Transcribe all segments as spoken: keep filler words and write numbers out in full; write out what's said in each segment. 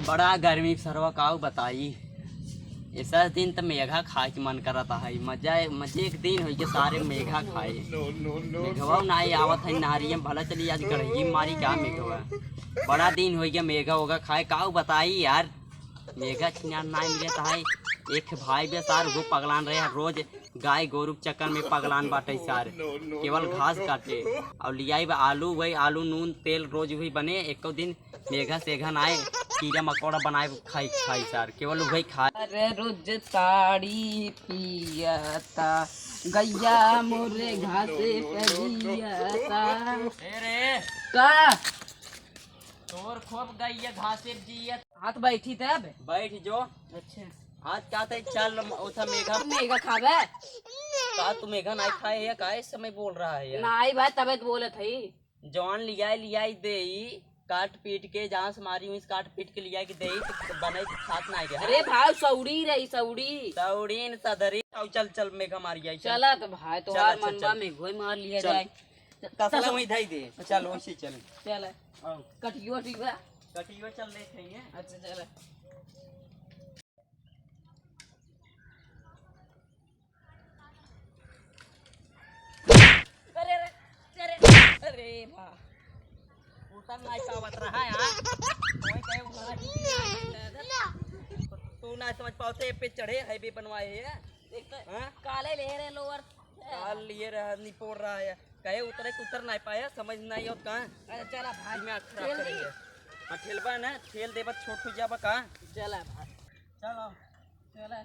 बड़ा गर्मी सरवा काऊ बताई। ऐसा दिन त मेघा खाए के मन करत है। मजा, मजे एक दिन होई के सारे मेघा खाए। मेघवा नाई आवत है नारियम भला चली आज गड़ही मारी का मेघवा। बड़ा दिन होई के मेघा ओघा खाए काऊ बताई यार। मेघा छिनार नाई मिलत है। एक भाई बे सार वो पगलान रहे रोज गाय गोरु के चक्कर में पगलान बाटे सार। केवल घास काटे और लियाई बा आलू, वही आलू नून तेल रोज वही बने। एको दिन मेघा सेघा नाय, कीड़ा मकोड़ा बनाए खाई, खाई सार, केवल उहे खाए। अरे रोज ताड़ी पियता, गैया मोरे घासे पे जियता। ए रे, का? तोर खूब गैया घासे पे जियत। हाथ बैठी तब? बैठ जो। अच्छा। आज का ते चल उठा मेघा। मेघा खाबे? का तू मेघा नाई खाए है? का इस समय बोल रहा है यार? नाई भाई, तबे तो बोलत है। जौन लियाई, लियाई देई, काट पीट के, जहाँ से मारी हुई, काट पीट के लियाई के देई, तो बने के खात ना गया। अरे भाई, सौड़ी रही, सौड़ी। सौड़ी न सदरी। आओ, चल, चल, मेघा मारी आई, चल। चला तो भाई, चला, तोहार चल, मनवा चल। मेघो ही मार लिया चल। जाए। तसला वहीं धई दे। चल, वहीं से चल। चल। आओ। कटियो ठीक बा? कटियो चल ले खाइए। अच्छा, चल। अरे, अरे, अरे, अरे, वाह। उतर नाई पावत रहा यार। कोई कहे उतर। तू ना समझ पावते, पे चढ़े, हाईवे बनवाए है। देख तो, हाँ? काले ले रहे लोअर। काल लिए रहा, निपोर रहा है। कहे उतरे के उतर नाई पाया, समझ नाई होत कहाँ। अरे चला भाई, दिमाग खराब चल करेंगे। दी। हाँ, ठेलबा ना, ठेल देबा, छोट हो जाबा का? चला भाई। चलो। चला।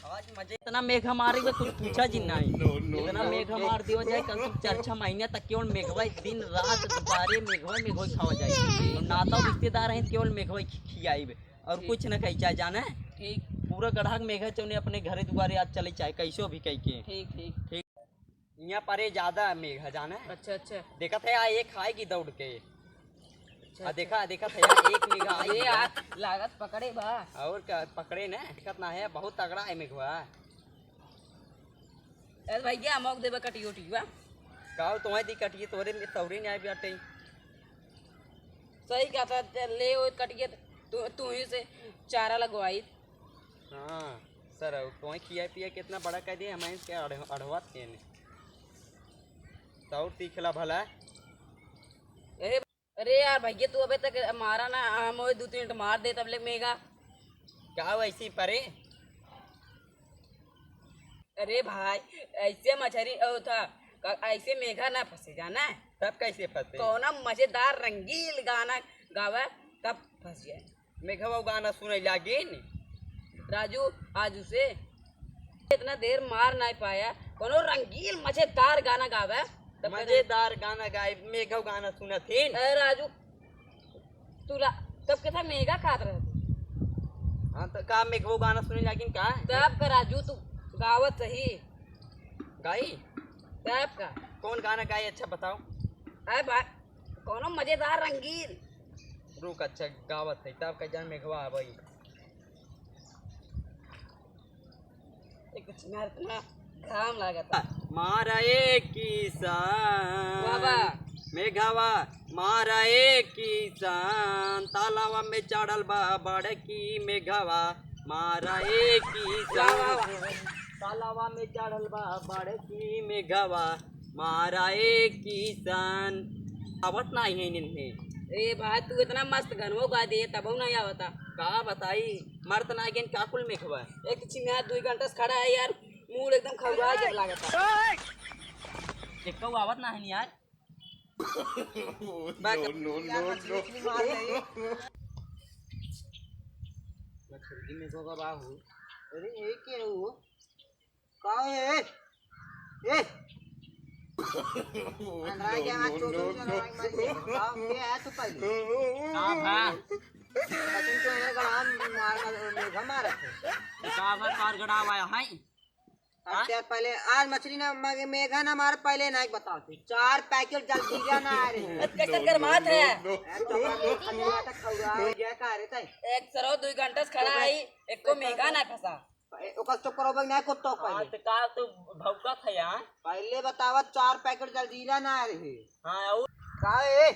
आज मजे इतना मेघा मारे बे, कुछ पूछा जी नहीं। इतना मेघा मार दियो जाए, कम से कम चार छह महीने तक केवल मेघवा, दिन रात दुबारे मेघवा, मेघवा खावा जाए। और नाता रिश्तेदार हैं, केवल मेघवा खि-, खियाई बे। और ठीक। कुछ न कही चाहे जाने। ठीक। पूरा गढ़ा के मेघा चौने अपने घरे दुआरे आज चले चाहे, कैसो भी कही के। ठीक, ठीक। ठीक। यहाँ पर ये ज्यादा मेघा जाने। अच्छा, अच्छा। देखत है, आ एक आएगी दौड़ के। अच्छा, आ अच्छा। देखा, देखत है, एक मेघा आई अरे है। यार, लागत पकड़े बा। और का पकड़े ने? देखत ना है, बहुत तगड़ा है मेघवा। अरे भैया, मौक देबे कटियो टिकवा। काऊ तुम्हें दी कटिए, तोरे में तौरे नहीं आए बाटे। सही कहता, ले वो कटिए, तू, तू ही से चारा लगवाई। हाँ, सर, तोहे खिया पिया कितना बड़ा कर दिया, हमारे इसके अढ़-, अढ़वत के ने। तौर तीखला भला। अरे, अरे यार भैया, तू अबे तक मारा ना, हम ओए दो तीन मार दे तब ले मेगा। का वैसी परे? अरे भाई, ऐसे मछरी ओ था, क-, ऐसे मेघा ना फंसे जाना। तब कैसे फंसे? कौना मजेदार रंगील गाना गावे, तब फंस जाए। मेघवा गाना सुने लागिन। राजू, आज उसे इतना देर मार नहीं पाया, कोनो रंगील मजेदार गाना गावे, तब मजेदार गाना गाए, मेघव गाना सुनत हिन। ए राजू, तू ला-, तब के था मेघा खात रहे तू। हाँ, तो का मेघवो गाना सुने लागिन का? तब का राजू, तू गावत सही। गाई? तब का? कौन गाना गाई, अच्छा बताओ। अरे बा-, कोनो मजेदार रंगीन। रुक, अच्छा गावत है, तब का जान मेघवा आवई। ए, कुछ ना, इतना घाम लागत है। मारा ए किसान। बाबा। मेघवा, मारा ए किसान, तालावा में चढ़ल बा बड़की मेघवा, मारा ए किसान। वाह, वाह, वाह। तालावा में चढ़ल बा बड़की मेघवा, मारा ए किसान। आवत नाही है इन्हें। ए भाई, तू इतना मस्त गनवो गा दे, तबो नहीं आवता। का बताई, मरत ना गेन का कुल मेघवा। एक छिमिया दुई घंटा से खड़ा है यार, मूड एकदम खौरा जब लागता। एको आवत ना है यार। No, no, no, no। मछली में को का बाहु। अरे, ये क्या है वो? का है? ए! अंधरा के आवाज चोदो से अंधरा के मार के। का, के है तू पहले? का भा? पतन तो ये गड़ा मार, मार, मेघा मारत है। का भा कार गड़ा आया है? अब हाँ? क्या पहले, आज मछली ना मांगे, मेघा ना मार, पहले ना एक बताओ थे। चार पैकेट जलजीरा ना आ रहे हैं। कैसे गरमात है? ए, तो अपना मेघा खा लिया था, खौरा हो गया, का रे तय? एक सरो दुई घंटा से खड़ा आई, एको मेघा ना फंसा। ए, ओकर चुप करो, भाई, ना कुत्ता हाँ, पहले। तो का तू भौंकत है यहाँ? पहले बतावा, चार पैकेट जलजीरा ना आ रहे। हाँ, और? का ए?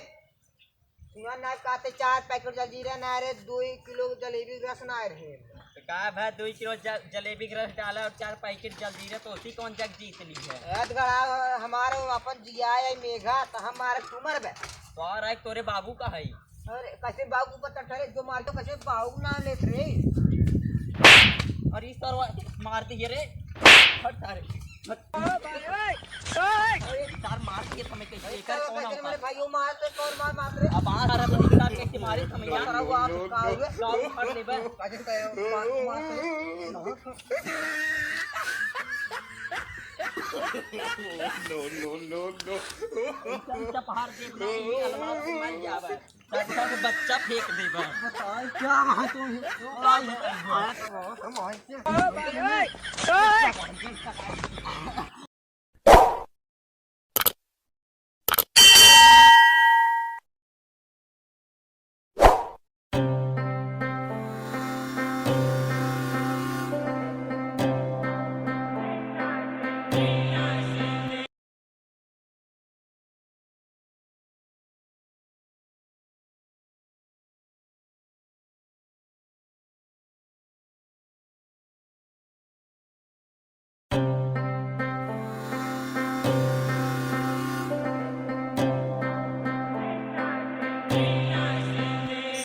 सुना ना, कहते चार पैकेट जलजीरा ना रे, दुई किलो जलेबी रस ना रे। तो का भाई, दुई किलो ज-, जलेबी के रस डाला और चार पैकेट जलजीरा, तो उसी कौन जग जीत ली है? ए, अधगड़ा, हमारा अपन जिया है मेघा, तो हम मारे तुमर बे। तो और एक तोरे बाबू का है? अरे, कैसे बाबू को पता ठहरे, जो मार दो, कैसे बाबू नाम लेत रे? और इस तरह मार दिए रे। हट सारे, हट। अरे, तार मार दिए समय कैसे, अरे, एकर कौन कैसे औकात? मेरे भाइयों मार तो कौन मार, मार रे? अब आ रहा तो इतना कैसे मारे समय यार? करा हुआ आप का हुए? गाँव में फट लेबे। कैसे तो मार, मार रे। No, no, no, no। ऊंचा, ऊंचा पहाड़ देख रहा है, ये अलमारी से मार जावे। तब तक बच्चा फेंक देबा। बताओ, क्या बात हुई? तू का बात है?